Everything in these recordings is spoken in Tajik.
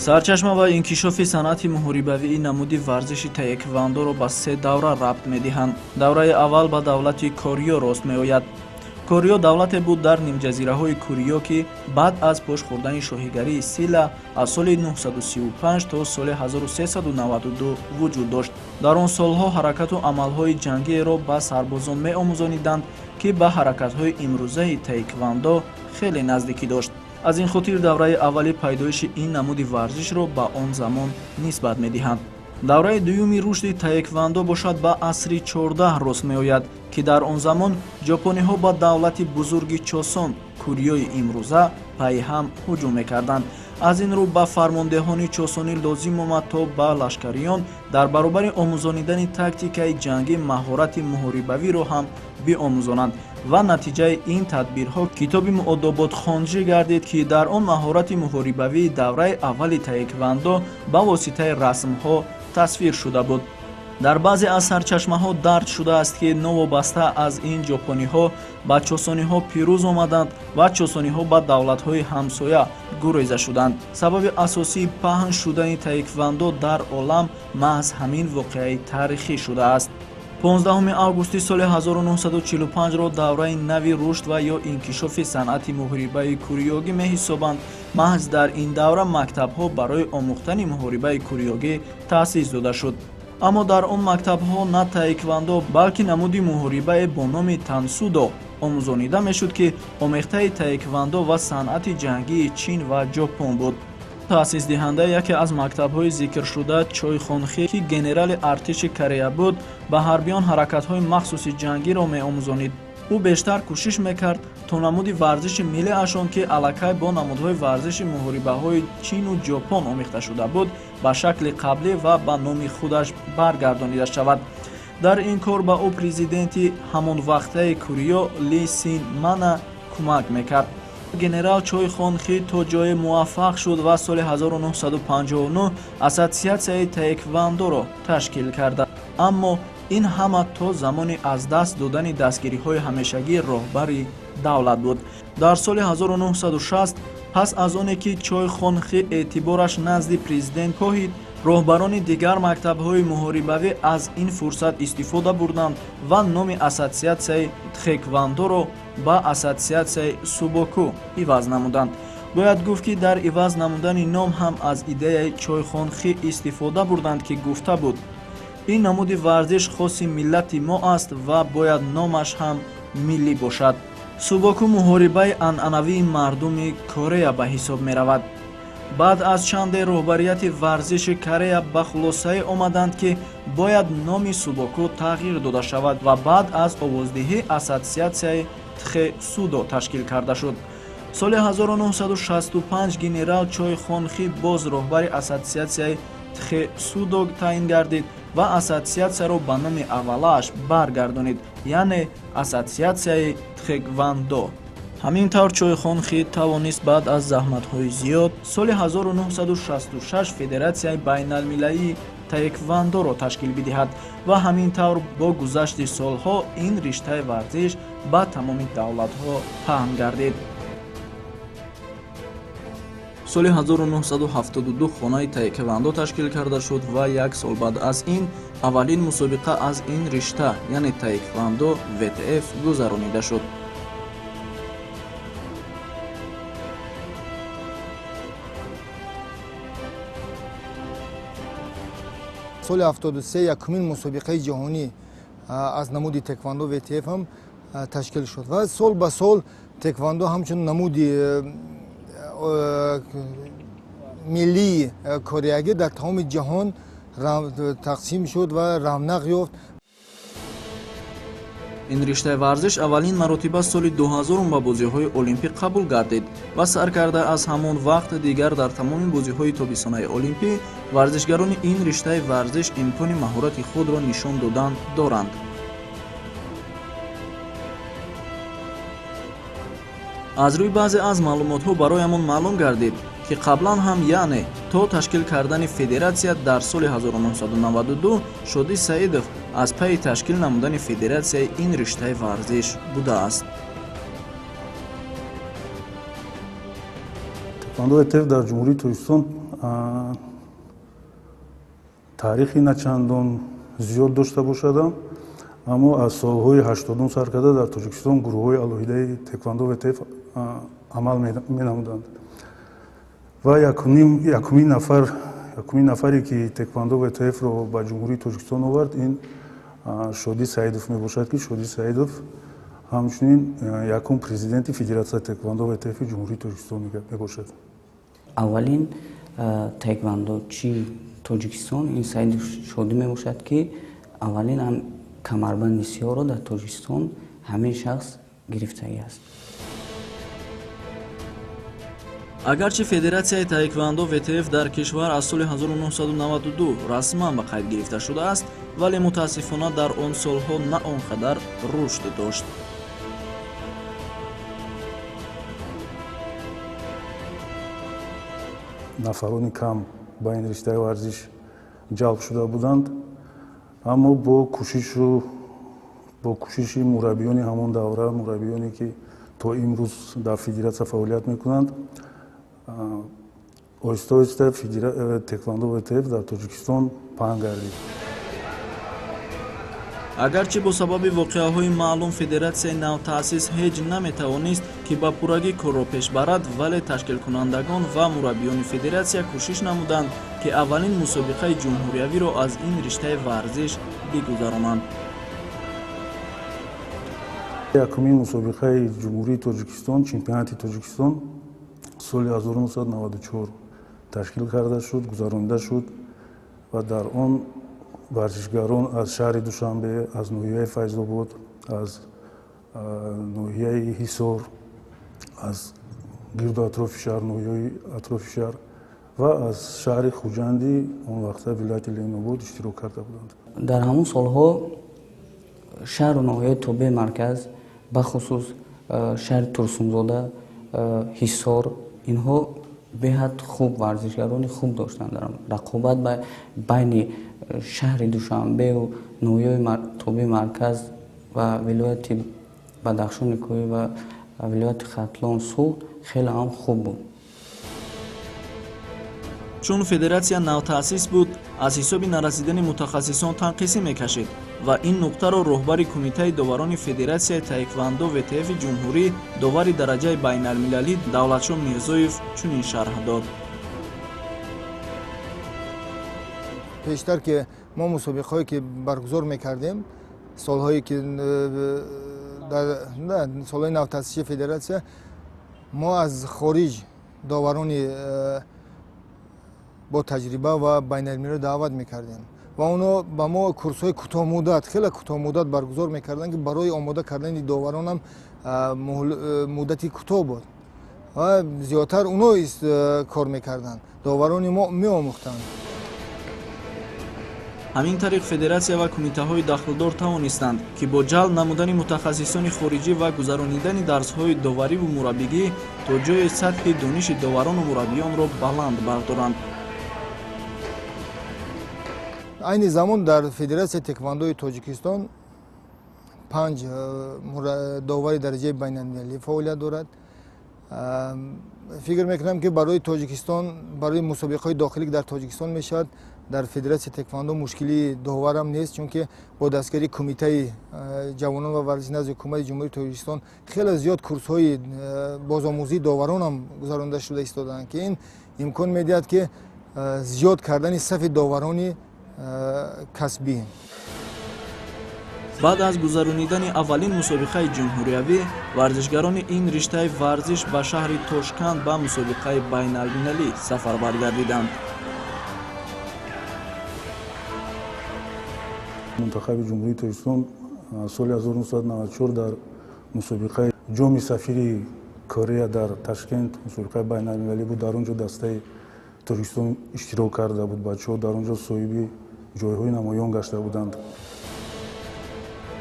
Сарчашма ва инкишофи санъати муҳорибавии намуди варзиши таеквандоро ба се давра рабт медиҳанд. Давраи аввал ба давлати Корё рост меояд. Корё давлате буд дар нимҷазираҳои Курё, ки баъд аз пош хӯрдани шоҳигарии Сила аз соли 935 то соли 1392 вуҷуд дошт. Дар он солҳо ҳаракату амалҳои ҷангиеро ба сарбозон меомӯзониданд, ки ба ҳаракатҳои имрӯзаи таеквандо хеле наздикӣ дошт. Аз ин хотир давраи аввали пайдоиши ин намуди варзишро ба он замон нисбат медиҳанд. Давраи дуюми рушди таеквандо бошад ба асри 14 рост меояд, ки дар он замон ҷопониҳо ба давлати бузурги Чосон, Курёи имрӯза, пайҳам ҳуҷум мекарданд. Аз ин рӯ ба фармондеҳони чосонӣ лозим омад, то ба лашкариён дар баробари омӯзонидани тактикаи ҷангӣ маҳорати муҳорибавиро ҳам биомӯзонанд ва натиҷаи ин тадбирҳо китоби муодобот хонҷӣ гардид, ки дар он маҳорати муҳорибавии давраи аввали таеквандо ба воситаи расмҳо тасвир шуда буд. Дар баъзе аз сарчашмаҳо дарҷ шудааст, ки новобаста аз ин ҷопониҳо ба чосониҳо пирӯз омаданд ва чосониҳо ба давлатҳои ҳамсоя гуреза шуданд. Сабаби асосии паҳн шудани таеквандо дар олам маҳз ҳамин воқеаи таърихӣ шудааст. 15 августи соли 1945-ро давраи нави рушд ва ё инкишофи санъати муҳорибаи курёгӣ меҳисобанд. Маҳз дар ин давра мактабҳо барои омӯхтани муҳорибаи курёгӣ таъсис дода шуд. Аммо дар он мактабҳо на таеквандо, балки намуди муҳорибае бо номи тансудо омӯзонида мешуд, ки омехтаи таеквандо ва санъати ҷангии Чин ва Ҷопон буд. Таъсисдиҳандаи яке аз мактабҳои зикршуда Чой Хонхи, ки генерали артиши Корея буд, ба ҳарбиён ҳаракатҳои махсуси ҷангиро меомӯзонид. Ӯ бештар кӯшиш мекард, то намуди варзиши миллиашон, ки аллакай бо намудҳои варзиши муҳорибаҳои Чину Ҷопон омехта шуда буд, ба шакли қаблӣ ва ба номи худаш баргардонида шавад. Дар ин кор ба ӯ президенти ҳамонвақтаи Курё Ли Син Мана кӯмак мекард. Генерал Чой Хонхи то ҷое муваффақ шуд ва соли 1959 ассотсиатсияи таеквандоро ташкил карда. Аммо ин ҳама то замони аз даст додани дастгириҳои ҳамешагии роҳбари давлат буд. Дар соли 1960 пас аз оне ки Чой Хонхи эътибораш назди президент коҳид, роҳбарони дигар мактабҳои муҳорибавӣ аз ин фурсат истифода бурданд ва номи ассотсиатсияи тхеквандоро ба ассотсиатсияи субоку иваз намуданд. Бояд гуфт, ки дар иваз намудани ном ҳам аз идеяи Чой Хонхи истифода бурданд, ки гуфта буд: ин намуди варзиш хоси миллати мо аст ва бояд номаш ҳам миллӣ бошад. Субоку муҳорибаи анъанавии мардуми Корея ба ҳисоб меравад. Баъд аз чанде роҳбарияти варзиши Корея ба хулосае омаданд, ки бояд номи субоку тағйир дода шавад ва баъд аз овоздиҳӣ ассотсиатсияи тхесудо ташкил карда шуд. Соли 1965 генерал Чой Хонхи боз роҳбари ассотсиатсияи тхесудо таъин гардид ва ассотсиатсияро ба номи аввалааш баргардонид, яъне ассотсиатсияи тхеквандо. Ҳамин тавр Чой Хонхи тавонист баъд аз заҳматҳои зиёд соли 1966 федератсияи байналмилалии таеквандоро ташкил бидиҳад ва ҳамин тавр бо гузашти солҳо ин риштаи варзиш ба тамоми давлатҳо паҳн гардид. Соли 1972 хонаи таеквандо ташкил карда шуд ва як сол баъд аз ин аввалин мусобиқа аз ин ришта, яъне таеквандо ВТФ, гузаронида шуд. Соли 73 якумин мусобиқаи ҷаҳонӣ аз намуди теквандо ВТФ ҳам ташкил шуд ва сол ба сол теквандо ҳамчун намуди миллии кореягӣ дар тамоми ҷаҳон тақсим шуд ва равнақ ёфт. Ин риштаи варзиш аввалин маротиба соли 2000 ба бозиҳои олимпӣ қабул гардид ва сар карда аз ҳамон вақт дигар дар тамоми бозиҳои тобистонаи олимпӣ варзишгарони ин риштаи варзиш имкони маҳорати худро нишон додан доранд. Аз рӯи баъзе аз маълумотҳо бароямон маълум гардид, ки қаблан ҳам, яъне то ташкил кардани федератсия дар соли 1992 Шодӣ Саидов аз пайи ташкил намудани федератсияи ин риштаи варзиш будааст. Теквандо ВТФ дар Ҷумҳурии Тоҷикистон Таърихи начандон зиёд дошта бошадам, аммо аз солҳои 80 сар карда дар Тоҷикистон гурӯҳҳои алоҳидаи теквандо ВТФ амал менамуданд ва якумин нафаре ки теквандо ВТФ-ро ба Ҷумҳурии Тоҷикистон овард, ин Шодӣ Саидов мебошад, ки Шодӣ Саидов ҳамчунин якум президенти Федератсияи теквандо ВТФ Ҷумҳурии Тоҷикистон мебошад. Аввалин теквандочии Тоҷикистон ин Саидов Шодӣ мебошад, ки аввалин ҳам камарбанди сиёҳро дар Тоҷикистон ҳамин шахс гирифтагӣ аст. Агарчи Федератсияи таеквандо ВТФ дар кишвар аз соли 1992 расман ба қайд гирифта шудааст, вале мутаассифона дар он солҳо на он қадар рушд дошт. Нафарони кам ба ин риштаи варзиш ҷалб шуда буданд, аммо бо кӯшиши мураббиёни ҳамон давра, мураббиёне ки то имрӯз дар федератсия фаъолият мекунанд, оҳиста оҳиста теквандо ВТФ дар Тоҷикистон паҳн гардид. Агарчи бо сабаби воқеаҳои маълум федератсияи навтаъсис ҳеҷ наметавонист, ки ба пуррагӣ корро пеш барад, вале ташкилкунандагон ва мураббиёни федератсия кӯшиш намуданд, ки аввалин мусобиқаи ҷумҳуриявиро аз ин риштаи варзиш бигузаронанд. Якумин мусобиқаи Ҷумҳурии Тоҷикистон, чемпионати Тоҷикистон соли 1994 ташкил карда шуд, гузаронида шуд ва дар он варзишгарон аз шаҳри Душанбе, аз ноҳияи Файзобод, аз ноҳияи Ҳисор, аз гирду атрофи шаҳр, ноҳияи атрофи шаҳр ва аз шаҳри Хуҷанди он вақта вилояти Ленинобод иштирок карда буданд. Дар ҳамон солҳо шаҳру ноҳияи тобеи марказ, бахусус шаҳри Турсунзода, Ҳисор, инҳо беҳад хуб варзишгарони хуб доштанд. Рақобат байни шаҳри Душанбеу ноҳияи тобеи марказ ва вилояти Бадахшони Кӯҳӣ ва вилояти Хатлон, Суғд хеле ҳам хуб буд. Чун федератсия навтаъсис буд, аз ҳисоби нарасидани мутахассисон танқисӣ мекашид ва ин нуқтаро роҳбари кумитаи доварони Федератсияи таеквандо ВТФ ҷумҳурӣ, довари дараҷаи байналмилалӣ Давлатшо Мирзоев чунин шарҳ дод. Пештар ки мо мусобиқаҳое ки баргузор мекардем, солҳое ки солҳои навтаъсиси федератсия, мо аз хориҷ доварони бо таҷриба ва байналмилалиро даъват мекардем ва онҳо ба мо курсҳои кӯтоҳмуддат, хеле кӯтоҳмуддат баргузор мекарданд, ки барои омода кардани доваронам муддати кӯтоҳ буд ва зиёдтар онҳо кор мекарданд, доварони мо меомӯхтанд. Ҳамин тариқ федератсия ва кумитаҳои дахлдор тавонистанд, ки бо ҷалб намудани мутахассисони хориҷӣ ва гузаронидани дарсҳои довариву мураббигӣ то ҷои сатҳи дониши доварону мураббиёнро баланд бардоранд. Айни замон дар Федератсияи теквандои Тоҷикистон 5 довари дараҷаи байналмилалӣ фаъолият дорад. Фикр мекунам, ки барои Тоҷикистон, барои мусобиқаҳои дохилӣ ки дар Тоҷикистон мешавад, дар Федератсияи теквандо мушкилии доварам нест, чунки бо дастгирии Кумитаи ҷавонон ва варзиш назди Ҳукумати Ҷумҳурии Тоҷикистон хеле зиёд курсҳои бозомӯзии доваронам гузаронида шуда истодаанд, ки ин имкон медиҳад, ки зиёд кардани сафи доварони касбӣ. Баъд аз гузаронидани аввалин мусобиқаи ҷумҳуриявӣ, варзишгарони ин риштаи варзиш ба шаҳри Тошканд ба мусобиқаи байналмилалӣ сафарбар гардиданд. Мунтахаби Ҷумҳурии Тоҷикистон соли 1994 дар мусобиқаи ҷоми сафири Корея дар Ташкент, мусобиқаи байналмилалӣ буд, дар он ҷо дастаи Тоҷикистон иштирок карда буд. Бачаҳо дар он ҷо соҳиби ҷойҳои намоён гашта буданд.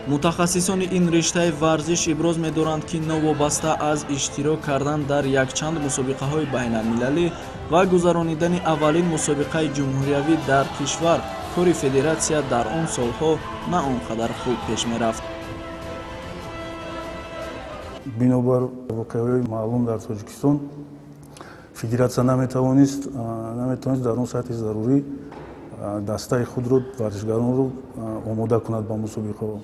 Мутахассисони ин риштаи варзиш иброз медоранд, ки новобаста аз иштирок кардан дар якчанд мусобиқаҳои байналмилалӣ ва гузаронидани аввалин мусобиқаи ҷумҳуриявӣ дар кишвар, кори федератсия дар он солҳо на он қадар хуб пеш мерафт. Бинобар воқеаҳои маълум дар Тоҷикистон, Федератсия наметавонист дар он сатҳи зарурӣ дастаи худро, варзишгаронро омода кунад ба мусобиқаҳо.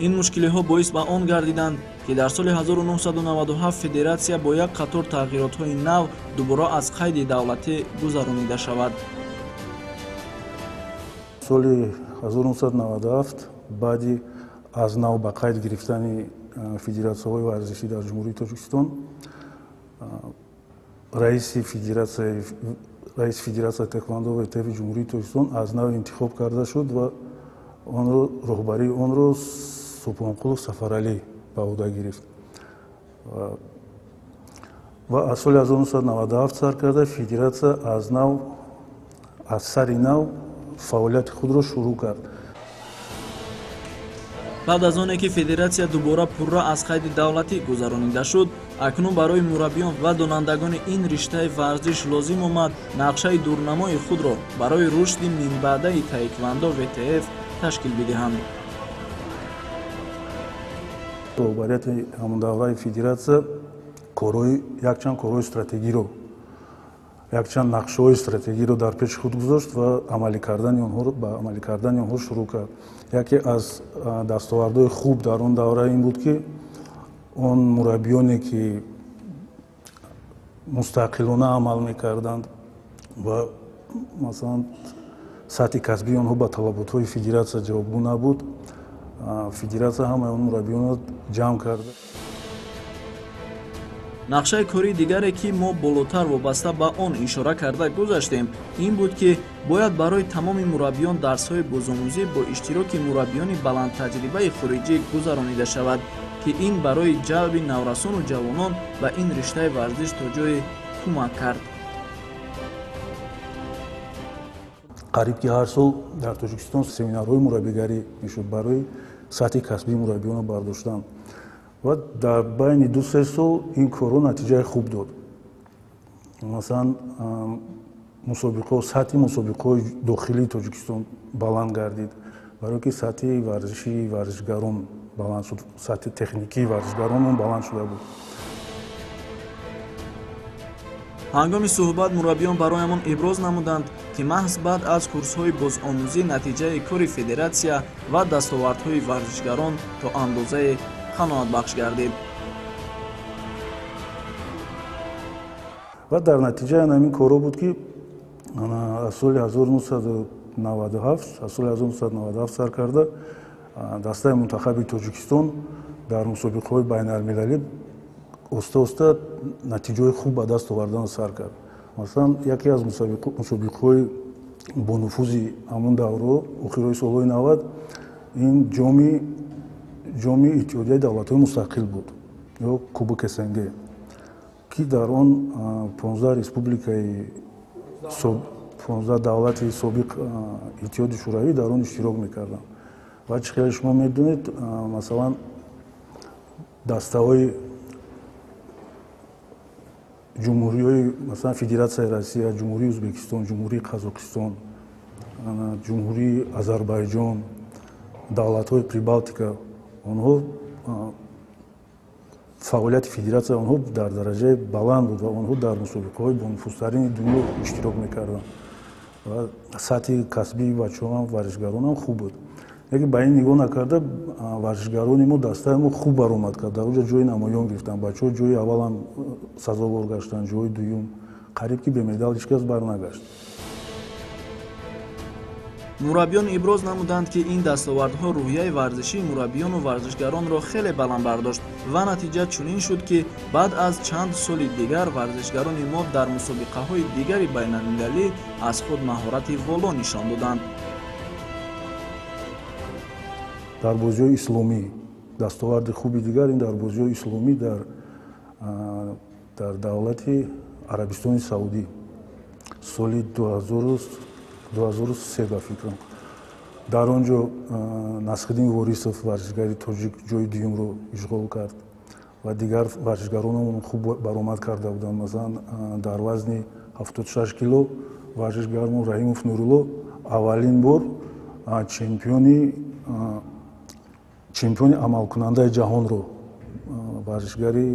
Ин мушкилиҳо боис ба он гардиданд, ки дар соли 1997 федератсия бо як қатор тағйиротҳои нав дубора аз қайди давлатӣ гузаронида шавад. Соли 1997 баъди аз нав ба қайд гирифтани федератсияҳои варзишӣ дар Ҷумҳурии Тоҷикистон раиси федератсияи тэквондо ва ВТФ Ҷумҳурии Тоҷикистон аз нав интихоб карда шуд ва онро роҳбарии онро Субҳонқулов Сафаралӣ ба ӯҳда гирифт. Ва аз соли 1997 сар карда федератсия аз сари нав фаъолияти худро шурӯъ кард. Баъд аз оне ки федератсия дубора пурра аз қайди давлатӣ гузаронида шуд, акнун барои мураббиён ва донандагони ин риштаи варзиш лозим омад нақшаи дурнамои худро барои рушди минбаъдаи таеквондо ВТФ ташкил бидиҳанд. Роҳбарияти ҳамон давраи федератсия якчанд корҳои стратегиро, якчанд нақшаҳои стратегиро дар пеши худ гузошт ва амалӣ кардани онҳо шурӯъ кард. Яке аз дастовардҳои хуб дар он давра ин буд, ки он мураббиёне ки мустақилона амал мекарданд ва масалан сатҳи касбии онҳо ба талаботҳои федератсия ҷавобгӯ набуд, федератсия ҳамаи он мураббиёнро ҷамъ кард. Нақшаи кории дигаре, ки мо болотар вобаста ба он ишора карда гузаштем, ин буд, ки бояд барои тамоми мураббиён дарсҳои бозомӯзӣ бо иштироки мураббиёни баландтаҷрибаи хориҷӣ гузаронида шавад, ки ин барои ҷалби наврасону ҷавонон ба ин риштаи варзиш то ҷое кӯмак кард. Қариб ки ҳар сол дар Тоҷикистон семинарҳои мураббигарӣ мешуд барои сатҳи касбии мураббиёнро бардоштан. Ва дар байни 2-3 сол ин корҳо натиҷаи хуб дод. Масалан, сатҳи мусобиқаҳои дохилии Тоҷикистон баланд гардид, барое ки сатҳи варзишии варзишгарон баланд шуд, сатҳи техникии варзишгарон баланд шуда буд. Ҳангоми суҳбат мураббиён бароямон иброз намуданд, ки маҳз баъд аз курсҳои бозомӯзӣ натиҷаи кори федератсия ва дастовардҳои варзишгарон то андозае қаноатбахш гардид. Ва дар натиҷаи ҳамин корҳо буд, ки аз соли 1997 сар карда дастаи мунтахаби Тоҷикистон дар мусобиқаҳои байналмилалӣ оста-оста натиҷаҳои хуб ба даст овардан сар кард. Масалан, яке аз мусобиқаҳои бонуфузи ҳамон даврҳо, охирҳои солҳои 90, ин ҷоми Иттиҳодияи давлатҳои мустақил буд ё Кубок СНГ, ки дар он 15 республикаи 15 давлати собиқ Иттиҳоди Шӯравӣ дар он иштирок мекарданд. Ва чӣ хеле шумо медонед, масалан, дастаҳои ҷумҳуриҳои, масалан, Федератсияи Россия, Ҷумҳурии Ӯзбекистон, Ҷумҳурии Қазоқистон, Ҷумҳурии Озарбойҷон, давлатҳои Прибалтика, онҳо фаъолияти федератсия онҳо дар дараҷаи баланд буд ва онҳо дар мусобиқаҳои бонуфузтарини дунё иштирок мекарданд. Ва сатҳи касбии бачаҳоам, варзишгаронам хуб буд. Лекин ба ин нигоҳ накарда варзишгарони мо, дастаи мо хуб баромад кард. Дар онҷо ҷои намоён гирифтанд. Бачаҳо ҷои аввалам сазовор гаштанд, ҷои дуюм. Қариб ки бемедал ҳеҷ кас барнагашт. Мураббиён иброз намуданд, ки ин дастовардҳо рӯҳияи варзишии мураббиёну варзишгаронро хеле баланд бардошт ва натиҷа чунин шуд, ки баъд аз чанд соли дигар варзишгарони мо дар мусобиқаҳои дигари байналмилалӣ аз худ маҳорати воло нишон доданд. Дар бозиҳои исломӣ дастоварди хуби дигар ин дар бозиҳои исломӣ дар давлати Арабистони Саудӣ соли 2003 ба фикрам. Дар он ҷо Насриддин Ворисов, варзишгари тоҷик, ҷои дуюмро ишғол кард ва дигар варзишгаронамон хуб баромад карда буданд. Масалан, дар вазни 76 кило варзишгармон Раҳимов Нурулло аввалин бор чемпиони амалкунандаи ҷаҳонро Варзишгари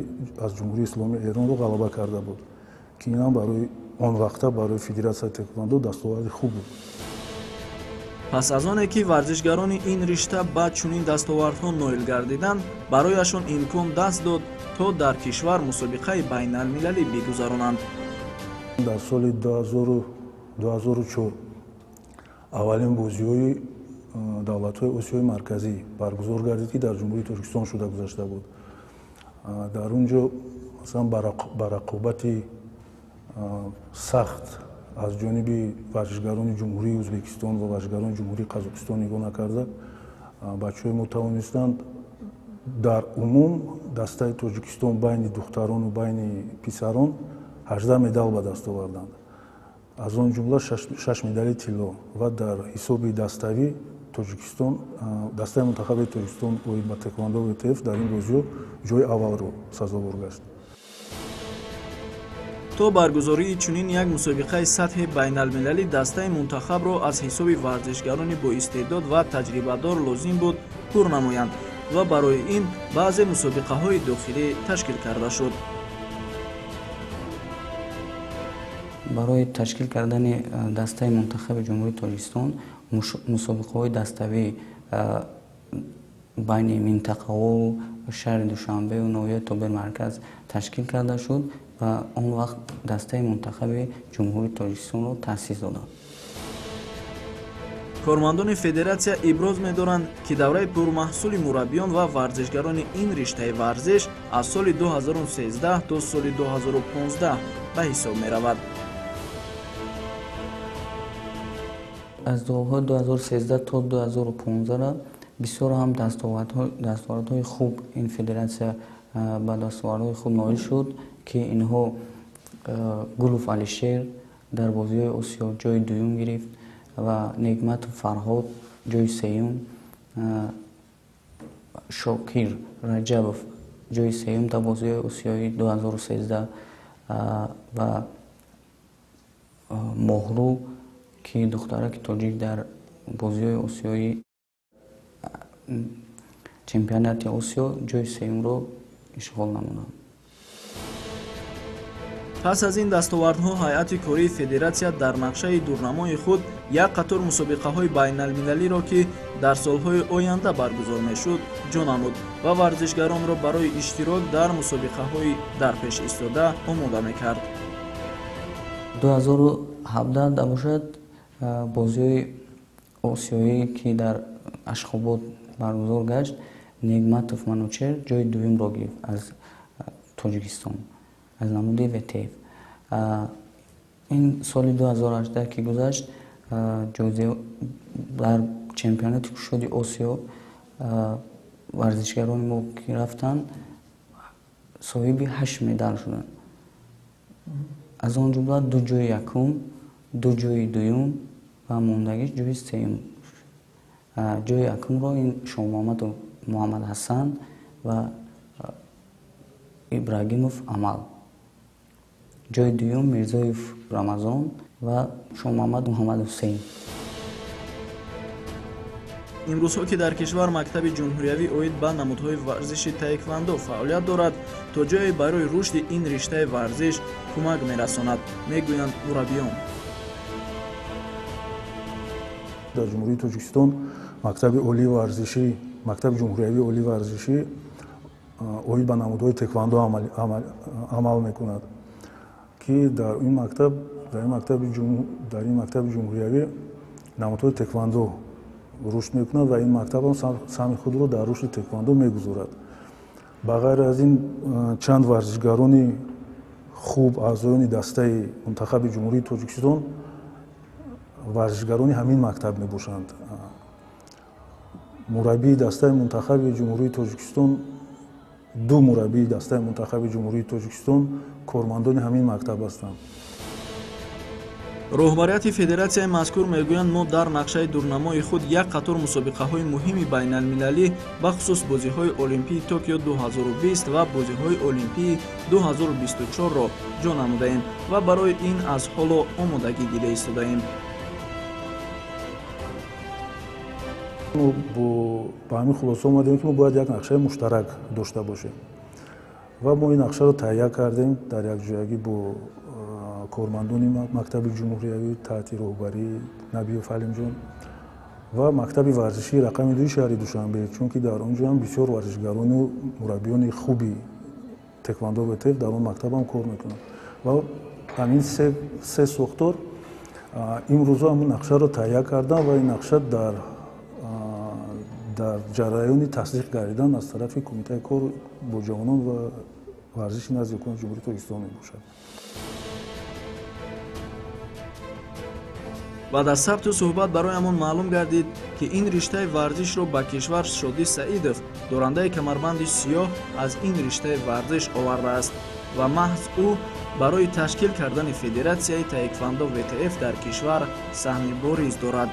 аз Ҷумҳурии Исломии Эронро ғалаба карда буд, ки инам барои он вақта барои Федератсияи тэквондо дастоварди хуб буд. Пас аз оне ки варзишгарони ин ришта ба чунин дастовардҳо ноил гардиданд, барояшон имкон даст дод, то дар кишвар мусобиқаи байналмилалӣ бигузаронанд. Дар соли 2004 аввалин бозиҳои давлатҳои Осиёи Марказӣ баргузор гардид, ки дар Ҷумҳурии Тоҷикистон шуда гузашта буд. Дар он ҷо масалан ба рақобати сахт аз ҷониби варзишгарони Ҷумҳурии Ӯзбекистон ва варзишгарони Ҷумҳурии Қазоқистон нигоҳ накарда, бачаҳои мо тавонистанд дар умум дастаи Тоҷикистон байни духтарону байни писарон 18 медал ба даст оварданд. Аз он ҷумла 6 медали тилло ва дар ҳисоби даставӣ Тоҷикистон, дастаи мунтахаби Тоҷикистон оид ба тэквондо ВТФ дар ин бозиҳо ҷои аввалро сазовор гашт. То баргузории чунин як мусобиқаи сатҳи байналмилалӣ дастаи мунтахабро аз ҳисоби варзишгарони боистеъдод ва таҷрибадор лозим буд пур намоянд ва барои ин баъзе мусобиқаҳои дохилӣ ташкил карда шуд. Барои ташкил кардани дастаи мунтахаби Ҷумҳурии Тоҷикистон мусобиқаҳои даставӣ байни минтақаҳо, шаҳри Душанбеу ноҳияи тобеи марказ ташкил карда шуд ва он вақт дастаи мунтахаби Ҷумҳурии Тоҷикистонро таъсис доданд. Кормандони федератсия иброз медоранд, ки давраи пурмаҳсули мураббиён ва варзишгарони ин риштаи варзиш аз соли 2013 то соли 2015 ба ҳисоб меравад. Аз солҳои 2013 то 2015 бисёр ҳам дастовардҳои хуб ин федератсия ба дастовардҳои хуб ноил шуд, ки инҳо Гулов Алишер дар бозиҳои Осиё ҷои дуюм гирифт ва Негматов Фарҳод ҷои сеюм, Шокир Раҷабов ҷои сеюм дар бозиҳои Осиёи 2013 ва Моҳру, ки духтараки тоҷик дар бозиҳои Осиёи чемпионати Осиё ҷои сеюмро ишғол намуданд. Пас аз ин дастовардҳо ҳайати кории федератсия дар нақшаи дурнамои худ як қатор мусобиқаҳои байналмилалиро, ки дар солҳои оянда баргузор мешуд, ҷо намуд ва варзишгаронро барои иштирок дар мусобиқаҳои дар пеш истода омода мекард. 2017 бошад бозиҳои осиёӣ, ки дар Ашхобод баргузор гашт, Негматов Манучер ҷои дуюмро гирифт аз Тоҷикистон аз намуди ВТФ. Ин соли 2018 ки гузашт, дар чемпионати кушоди Осиё варзишгарони мо ки рафтанд, соҳиби 8 медал шуданд. Аз он ҷумла 2 ҷои якум, 2 ҷои дуюм ва мондагиш ҷои сеюм. Ҷои якумро ин Шоҳмуҳаммаду Муҳаммад Ҳасан ва Ибрагимов Амал, ҷои дуюм Мирзоев Рамазон ва Шоҳмуҳаммад Муҳаммад Ҳусейн. Имрӯзҳо ки дар кишвар мактаби ҷумҳуриявӣ оид ба намудҳои варзиши таеквондо фаъолият дорад, то ҷое барои рушди ин риштаи варзиш кӯмак мерасонад, мегӯянд мураббиён. Дар Ҷумҳурии Тоҷикистон мактаби олии варзишӣ, мактаби ҷумҳуриявии олии варзишӣ оид ба намудҳои тэквондо амал мекунад, ки дар ин мактаби ҷумҳуриявӣ намудҳои тэквондо рушд мекунад ва ин мактаб ҳам саҳми худро дар рушди тэквондо мегузорад. Ба ғайр аз ин чанд варзишгарони хуб аъзоёни дастаи мунтахаби Ҷумҳурии Тоҷикистон варзишгарони ҳамин мактаб мебошанд. Мураббии дастаи мунтахаби Ҷумҳурии Тоҷикистон, 2 мураббии дастаи мунтахаби Ҷумҳурии Тоҷикистон кормандони ҳамин мактаб ҳастанд. Роҳбарияти федератсияи мазкур мегӯянд, мо дар нақшаи дурнамои худ як қатор мусобиқаҳои муҳими байналмилалӣ, бахусус бозиҳои Олимпии Токио 2020 ва бозиҳои Олимпии 2024-ро ҷо намудаем ва барои ин аз ҳоло омодагӣ дида истодаем. Мо ба ҳамин хулоса омадем, ки мо бояд як нақшаи муштарак дошта бошем. Ва мо ин нақшаро таҳия кардем дар якҷоягӣ бо кормандони мактаби ҷумҳуриявӣ таҳти роҳбарии Набиев Ҳалимҷон ва мактаби варзишии рақами 2 шаҳри Душанбе, чунки дар он ҷо ҳам бисёр варзишгарону мураббиёни хуби тэквондо ВТФ дар он мактаб ҳам кор мекунанд. Ва ҳамин се сохтор имрӯзо ҳамун нақшаро таҳия карданд ва ин нақша дар ҷараёни тасдиқ гардидан аз тарафи Кумитаи кор бо ҷавонон ва варзиши назди Ҳукумати Ҷумҳурии Тоҷикистон мебошад. Баъд аз сабту суҳбат бароямон маълум гардид, ки ин риштаи варзишро ба кишвар Шодӣ Саидов, дорандаи камарбанди сиёҳ, аз ин риштаи варзиш овардааст ва маҳз ӯ барои ташкил кардани федератсияи таеквондо ВТФ дар кишвар саҳми бориз дорад.